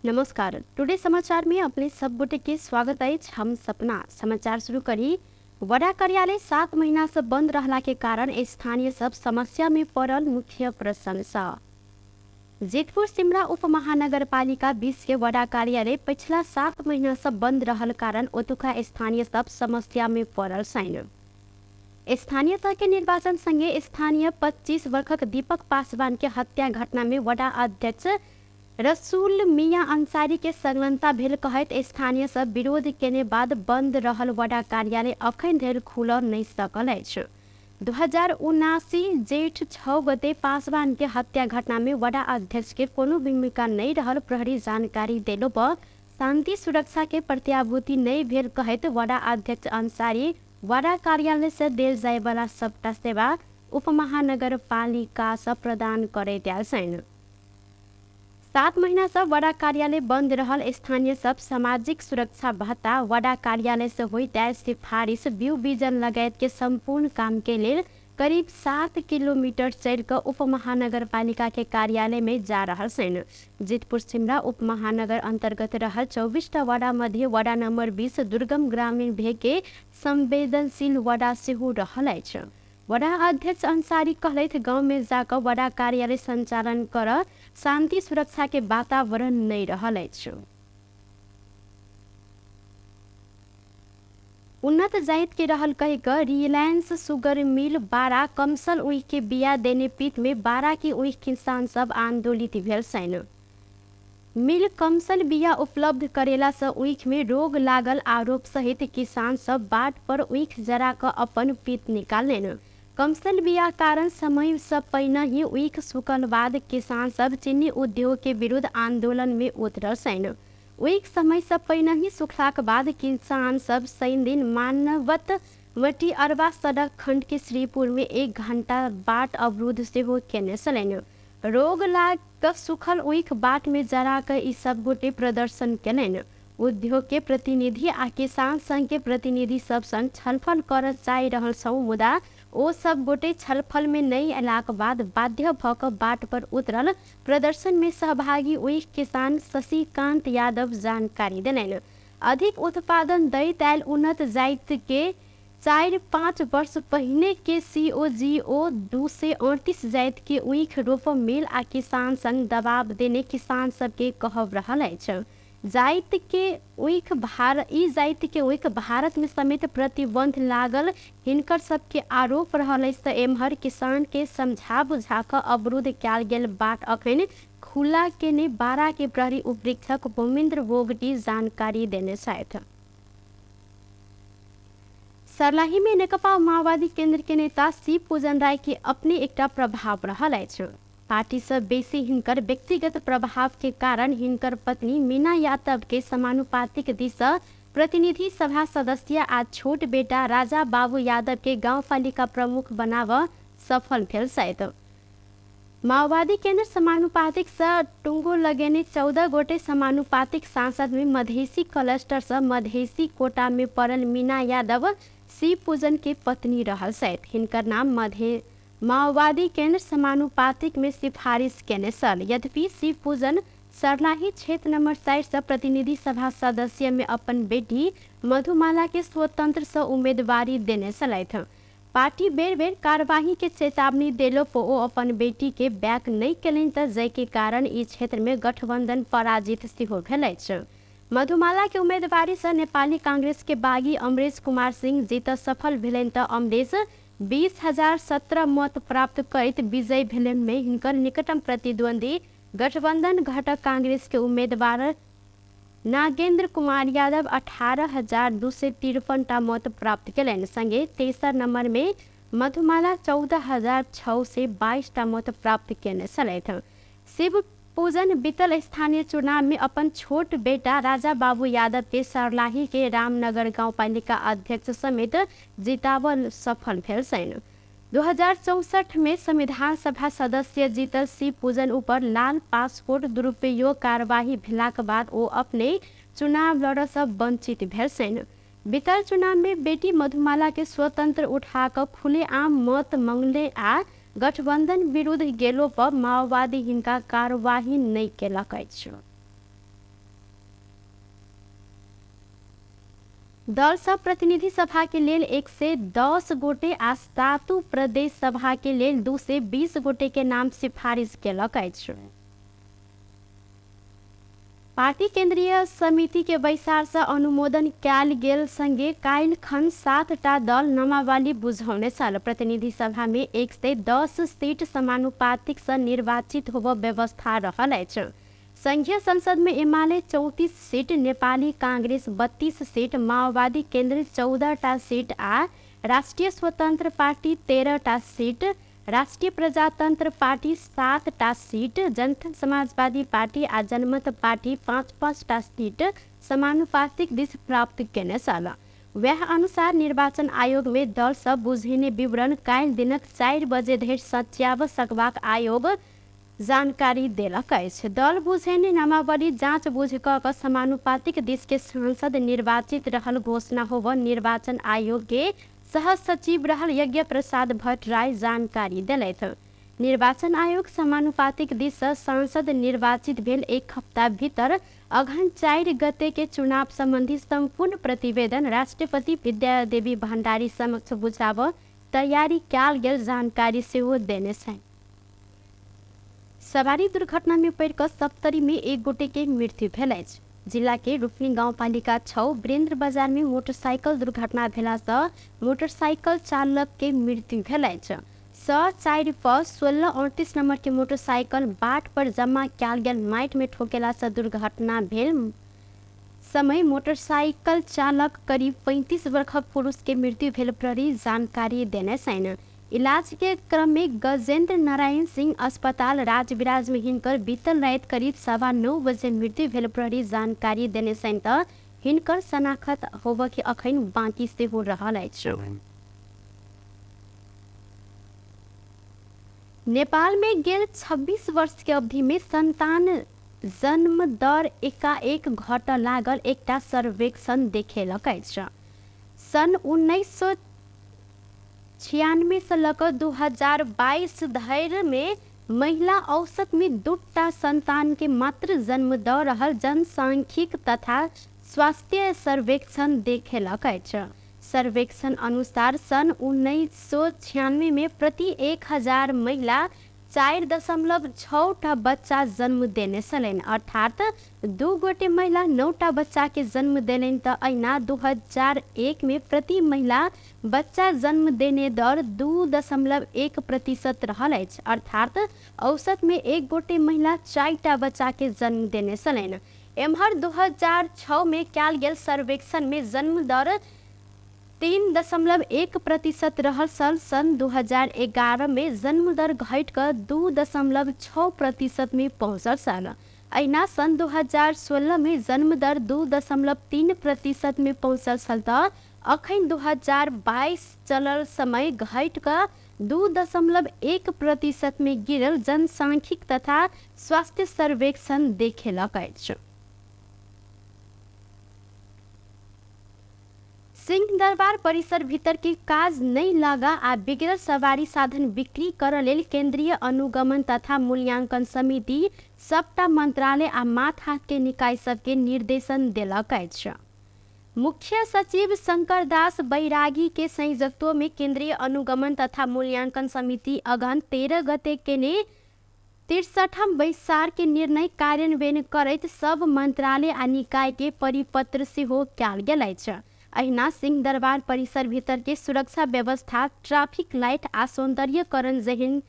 नमस्कार, टुडे समाचार में अपने सब गोटे के स्वागत अछि। हम सपना समाचार शुरू करी। वडा कार्यालय 7 महीना से बंद रहला के कारण स्थानीय सब समस्या में पड़ल मुख्य प्रशंसा। जेतपुर सिमरा उप महानगरपालिका 20 के वडा कार्यालय पिछला 7 महीना से बंद रहल कारण ओतुका स्थानीय सब समस्या में पड़ल छनि। स्थानीय तह के निर्वाचन संगे स्थानीय 25 वर्षक दीपक पासवान के हत्या घटना में वडा अध्यक्ष रसूल मियां अंसारी के संलग्नता भेल कहैत स्थानीय सब विरोध केने बाद बंद रहल वडा कार्यालय अखन धरि खुल नहि सकल अछि। 2079 जेठ 6 गते पासवान के हत्या घटना में वडा अध्यक्ष के कोनो भूमिका नहीं रहल प्रहरी जानकारी देलो पर शांति सुरक्षा के प्रत्याभूति नहीं भेल कहैत वडा अध्यक्ष अंसारी वडा कार्यालय से देल जाय वाला सबटा सेवा उपमहानगरपालिका से प्रदान करैत आयल छनि। 7 महीना से वडा कार्यालय बंद रहल स्थानीय सब सामाजिक सुरक्षा भत्ता वडा कार्यालय से होइत आयल सिफारिश बिउ बिजन लगायत के संपूर्ण काम के लेल करीब 7 किलोमीटर चढ़ि कऽ उपमहानगरपालिका के कार्यालय में जा रहल छनि। जितपुर सिमरा उपमहानगर अंतर्गत रहल 24टा वडा मध्ये वडा नंबर 20 दुर्गम ग्रामीण भे के संवेदनशील वडा सेहो रहल अछि। वडा अध्यक्ष अंसारी कहलथि गाँव में जाकऽ वडा कार्यालय संचालन कर शांति सुरक्षा के वातावरण नहीं रहल अछि। उन्नत जाइत के रहल कहि कऽ रिलायंस सुगर मिल 12 कमसल ऊख के बिया देने पीठ में 12 के ऊख किसान सब आंदोलित भेल छनि। मिल कमसल बिया उपलब्ध करेला से ऊख में रोग लागल आरोप सहित किसान सब बाट पर ऊख जरा कऽ अपन पीत निकाललनि। कमसल बिया कारण समय से पहिने ही ऊख सुखल बाद किसान सब चीनी उद्योग के विरुद्ध आंदोलन में उतरल छनि। ऊख समय से पहिने ही सुखलाक बाद किसान सब शनि दिन मानवत मटी अरबा सड़क खंड के श्रीपुर में 1 घंटा बाट अवरुद्ध सेहो केने छलनि। रोग लाग कऽ सुखल ऊख बाट में जरा कऽ ई सब गोटे प्रदर्शन केलनि। उद्योग के प्रतिनिधि आ किसान संघ के प्रतिनिधि सब संग छलफल करऽ चाहि रहल छौ, मुदा ओ सब गोटे छलफल में नहि अयलाक बाद बाध्य भऽ कऽ बाट पर उतरल प्रदर्शन में सहभागी ऊख किसान शशिकांत यादव जानकारी देलनि। अधिक उत्पादन दैत आयल उन्नत जाइत के 4-5 वर्ष पहिने के COGO 238 जाइत के ऊख रोप मिल आ किसान संग दबाव देने किसान सबके कहब रहल अछि। जाइत के ऊख ई जाइत के ऊख भारत में समेत प्रतिबंध लागल हिनकर सबके आरोप रहल अछि। तऽ एम्हर किसान के समझा बुझा कऽ अवरुद्ध कयल गेल बाट अखन खुला केने 12 के प्रहरी उपरीक्षक भूमिन्द्र बोगटी जानकारी देने छथि। सर्लाही में नेकपा माओवादी केंद्र के नेता शिव पूजन राय के अपने एकटा प्रभाव रहल अछि। पार्टी से बेसी हिनकर व्यक्तिगत प्रभाव के कारण हिनकर पत्नी मीना यादव के समानुपातिक दिस प्रतिनिधि सभा सदस्य आ छोट बेटा राजा बाबू यादव के गाउँपालिका प्रमुख बनाव सफल भेल छथि। माओवादी केंद्र समानुपातिक से टुंगो लगेने 14 गोटे समानुपातिक सांसद में मधेसी क्लस्टर से मधेसी कोटा में पड़ल मीना यादव शिव पूजन के पत्नी रहल छथि। हिनकर नाम माओवादी केंद्र समानुपातिक में सिफारिश केने छल। यद्यपि शिव पूजन सर्लाही क्षेत्र नंबर 4 से प्रतिनिधि सभा सदस्य में अपन बेटी मधुमाला के स्वतंत्र से उम्मीदवारी देने छलथि। पार्टी बेर बेर कार्यवाही के चेतावनी देलो पर ओ अपन बेटी के बैक नहीं केलनि तऽ जाहि के कारण ई क्षेत्र में गठबंधन पराजित सेहो भेल अछि। मधुमाला के उम्मीदवारी से नेपाली कांग्रेस के बागी अमरेश कुमार सिंह जीत सफल भेलनि तऽ अमरेश 20,017 मत प्राप्त करैत विजयी भेलनि में हिनकर निकटतम प्रतिद्वंदी गठबंधन घटक कांग्रेस के उम्मीदवार नागेंद्र कुमार यादव 18,253 टा मत प्राप्त केलनि। संगे तेसर नंबर में मधुमाला 14,622 टा मत प्राप्त केने छलथि। शिव पूजन बीतल स्थानीय चुनाव में अपन छोट बेटा राजा बाबू यादव के सर्लाही के रामनगर गाउँपालिका अध्यक्ष समेत जितावल सफल भेल छनि। 2064 में संविधान सभा सदस्य जीतल शिव पूजन ऊपर लाल पासपोर्ट दुरुपयोग कार्यवाही भेलाक बाद ओ अपने चुनाव लड़ऽ सँ वंचित भेल छनि। बीतल चुनाव में बेटी मधुमाला के स्वतंत्र उठा कऽ खुलेआम मत मंगले आ गठबंधन विरुद्ध गेलो पर माओवादी हिनका कार्यवाही नहि केलक अछि। दल सब प्रतिनिधि सभा के लेल 110 गोटे आ 7 प्रदेश सभा के लेल 220 गोटे के नाम सिफारिश केलक अछि। पार्टी केंद्रीय समिति के बैसार से अनुमोदन कयल गेल संगे काल्हि खन 7टा दल नामावली बुझौने छल। प्रतिनिधि सभा में 110 सीट समानुपातिक से निर्वाचित होब व्यवस्था रहल अछि। संघीय संसद में एमाले 34 सीट, नेपाली कांग्रेस 32 सीट, माओवादी केंद्र 14टा सीट आ राष्ट्रिय स्वतंत्र पार्टी 13टा सीट, राष्ट्रिय प्रजातंत्र पार्टी 7टा सीट, जनता समाजवादी पार्टी आ जनमत पार्टी 5-5टा सीट समानुपातिक दिस प्राप्त केने छल। वएह अनुसार निर्वाचन आयोग में दल सब बुझेने विवरण काल्हि दिनक 4 बजे धरि सच्याब सकबाक आयोग जानकारी देलक अछि। दल बुझेने नामावली जाँच बुझ कऽ कऽ समानुपातिक दिस के सांसद निर्वाचित रहल घोषणा होब निर्वाचन आयोग के सहसचिव रहल यज्ञ प्रसाद भट्टराई जानकारी देलथि। निर्वाचन आयोग समानुपातिक दिस सँ सांसद निर्वाचित भेल 1 हप्ता भीतर अघन 4 गते के चुनाव सम्बन्धी सम्पूर्ण प्रतिवेदन राष्ट्रपति विद्यादेवी भण्डारी समक्ष बुझाब तैयारी कयल गेल जानकारी सेहो देने छनि। सवारी दुर्घटना में पड़ि कऽ सप्तरी में 1 गोटे के मृत्यु भेल अछि। जिला के रूपनी गाउँपालिका 6 वीरेन्द्र बजार में मोटरसाइकिल दुर्घटना भेला सँ मोटरसाइकिल चालक के मृत्यु भेल अछि। 4 प 1638 नंबर के मोटरसाइकिल बाट पर जमा कयल गेल माटि में ठोकेला सँ दुर्घटना भेल समय मोटरसाइकिल चालक करीब 35 वर्षक पुरुष के मृत्यु भेल प्रहरी जानकारी देने छनि। इलाज के क्रम में गजेंद्र नारायण सिंह अस्पताल राजविराज में हिनकर बीतल रात करीब 9:15 बजे मृत्यु भेल प्रहरी जानकारी देने छनि त हिनकर शनाखत होबऽ के अखन बाँकी सेहो रहल अछि। नेपाल में गेल 26 वर्ष के अवधि में संतान जन्म दर एकाएक घट लागल एकटा सर्वेक्षण देखेलक अछि। सन् 1996 से लऽ कऽ 2022 धरि में महिला औसत में 2टा संतान के मात्र जन्म दऽ रहल जनसांख्यिक तथा स्वास्थ्य सर्वेक्षण देखेलक अछि। सर्वेक्षण अनुसार सन् 1996 में प्रति 1000 महिला 4.6टा बच्चा जन्म देने छलनि, अर्थात 2 गोटे महिला 9टा बच्चा के जन्म देलनि त अहिना 2001 में प्रति महिला बच्चा जन्म देने दर 2.1% रहल अछि, अर्थात औसत में 1 गोटे महिला 4टा बच्चा के जन्म देने छलनि। एम्हर 2006 में कयल गेल सर्वेक्षण में जन्म दर 3.1% रहल छल। सन् 2011 में जन्म दर घटि कऽ 2.6% में पहुँचल छल। अहिना सन् 2016 में जन्म दर 2.3% में पहुँचल छल त अखन 2022 चलल समय घटि कऽ 2.1% में गिरल जनसांख्यिक तथा स्वास्थ्य सर्वेक्षण देखेलक अछि। सिंहदरबार परिसर भीतर के काज नहि लगा आ बिगड़ल सवारी साधन बिक्री करऽ लेल केंद्रीय अनुगमन तथा मूल्यांकन समिति सबटा मंत्रालय आ माथहाथ के निकाय सबके निर्देशन देलक अछि। मुख्य सचिव शंकर दास बैरागी के संयोजकत्व में केंद्रीय अनुगमन तथा मूल्यांकन समिति अगहन 13 गते केने 63ठम बैसार के निर्णय कार्यान्वयन करैत सब मंत्रालय आ निकाय के परिपत्र सेहो कयल गेल अछि। अहिना सिंहदरबार परिसर भीतर के सुरक्षा व्यवस्था, ट्रैफिक लाइट आ सौंदर्यकरण जेहन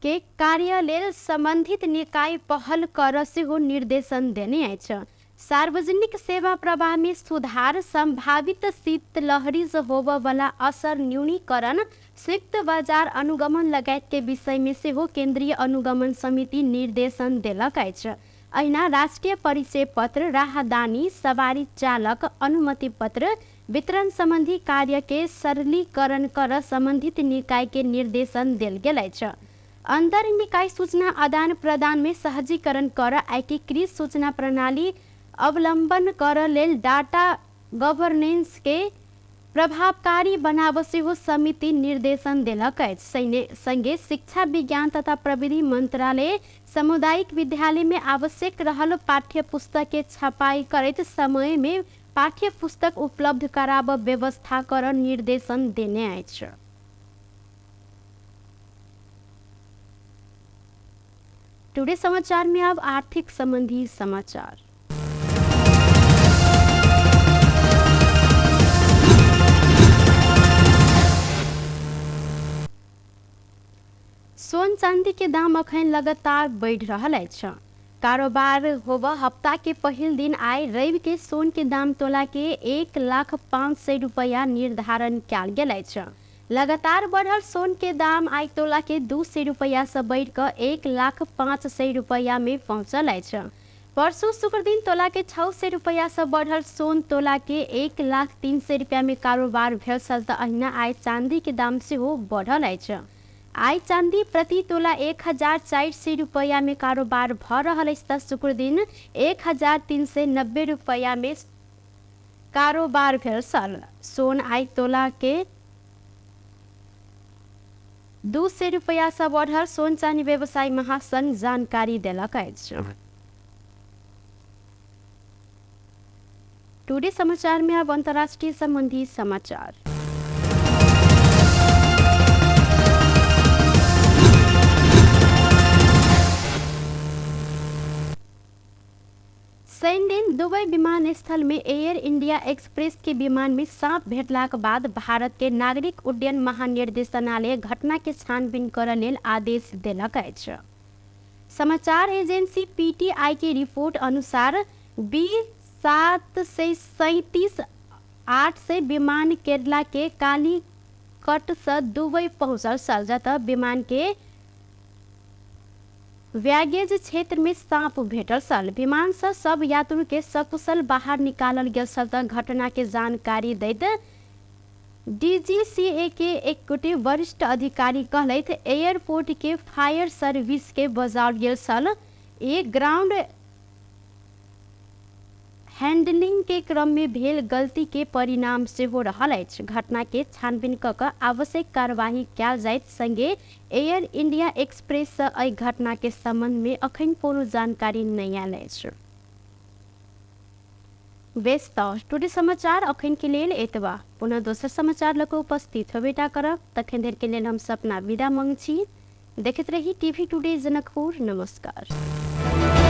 के कार्य लेल संबंधित निकाय पहल कर सेहो निर्देशन देने अछि। सार्वजनिक सेवा प्रवाह में सुधार, संभावित शीतलहरी से होबय असर न्यूनीकरण, संयुक्त बाजार अनुगमन लगायत के विषय में सेहो केंद्रीय अनुगमन समिति निर्देशन देलक अछि। अहिना राष्ट्रिय परिचय पत्र, राहदानी, सवारी चालक अनुमति पत्र वितरण संबंधी कार्य के सरलीकरण कर संबंधित निकाय के निर्देशन देल गेल अछि। अंतर निकाय सूचना आदान प्रदान में सहजीकरण कर एकीकृत सूचना प्रणाली अवलंबन कर लेल डाटा गवर्नेंस के प्रभावकारी बनाब सेहो समिति निर्देशन देलक अछि। संगे शिक्षा विज्ञान तथा प्रविधि मंत्रालय सामुदायिक विद्यालय में आवश्यक रहल पाठ्य पुस्तक के छपाई करैत समय में पाठ्य पुस्तक उपलब्ध कराब व्यवस्था कर निर्देशन देने अछि। टुडे समाचार में अब आर्थिक संबंधी समाचार। सोन चांदी के दाम अखन लगातार बढ़ि रहल अछि। कारोबार होब हप्ता के पहिल दिन आइ रवि के सोन के दाम तोला के 1,00,500 रुपया निर्धारण कयल गेल अछि। लगातार बढ़ल सोन के दाम आइ तोला के 200 रुपया से बढ़ि कऽ 1,00,500 रुपया में पहुंचल अछि। परसू शुक्र दिन तोला के 600 रुपया से बढ़ल सोन तोला के 1,00,300 रुपया में कारोबार भेल छल तऽ अहिना आइ चांदी के दाम सेहो बढ़ल अछि। आइ चांदी प्रति तोला 1,400 रुपया में कारोबार भऽ रहल अछि तऽ शुक्र दिन 1,390 रुपया में कारोबार भेल छल। सोन आइ तोला के 200 रुपया सँ बढ़ल सोन चानी व्यवसायी महासंघ जानकारी देलक अछि। टुडे समाचार में अब अंतर्राष्ट्रीय संबंधी समाचार। शनिदिन दुबई विमानस्थल में एयर इंडिया एक्सप्रेस के विमान में सांप भेटलाक बाद भारत के नागरिक उड्डयन महानिर्देशनालय घटना के छानबीन करऽ लेल आदेश देलक अछि। समाचार एजेंसी पीटीआई के रिपोर्ट अनुसार बी 737 800 विमान केरला के कालीकट से दुबई पहुंचल छल, जतऽ विमान के बैगेज क्षेत्र में सांप भेटल छल। विमान से सब यात्रु के सकुशल बाहर निकालल गेल छल। तऽ घटना के जानकारी दैत डीजीसीए के एक गोटे वरिष्ठ अधिकारी कहलथि, एयरपोर्ट के फायर सर्विस के बजाओल गेल छल। एक ग्राउंड हैंडलिंग के क्रम में भेल गलती के परिणाम सेहो रहल अछि। घटना के छानबीन कऽ कऽ आवश्यक कार्यवाही कयल जायत। संगे एयर इंडिया एक्सप्रेस सँ एहि घटना के संबंध में अखन कोनो जानकारी नहि आयल अछि। बेस तऽ टुडे समाचार अखन के लेल एतबा। पुनः दोसर समाचार लऽ कऽ उपस्थित होबेटा करब। तखन धरि के लेल हम सपना विदा मंग छी। देखैत रही टीवी टुडे जनकपुर। नमस्कार।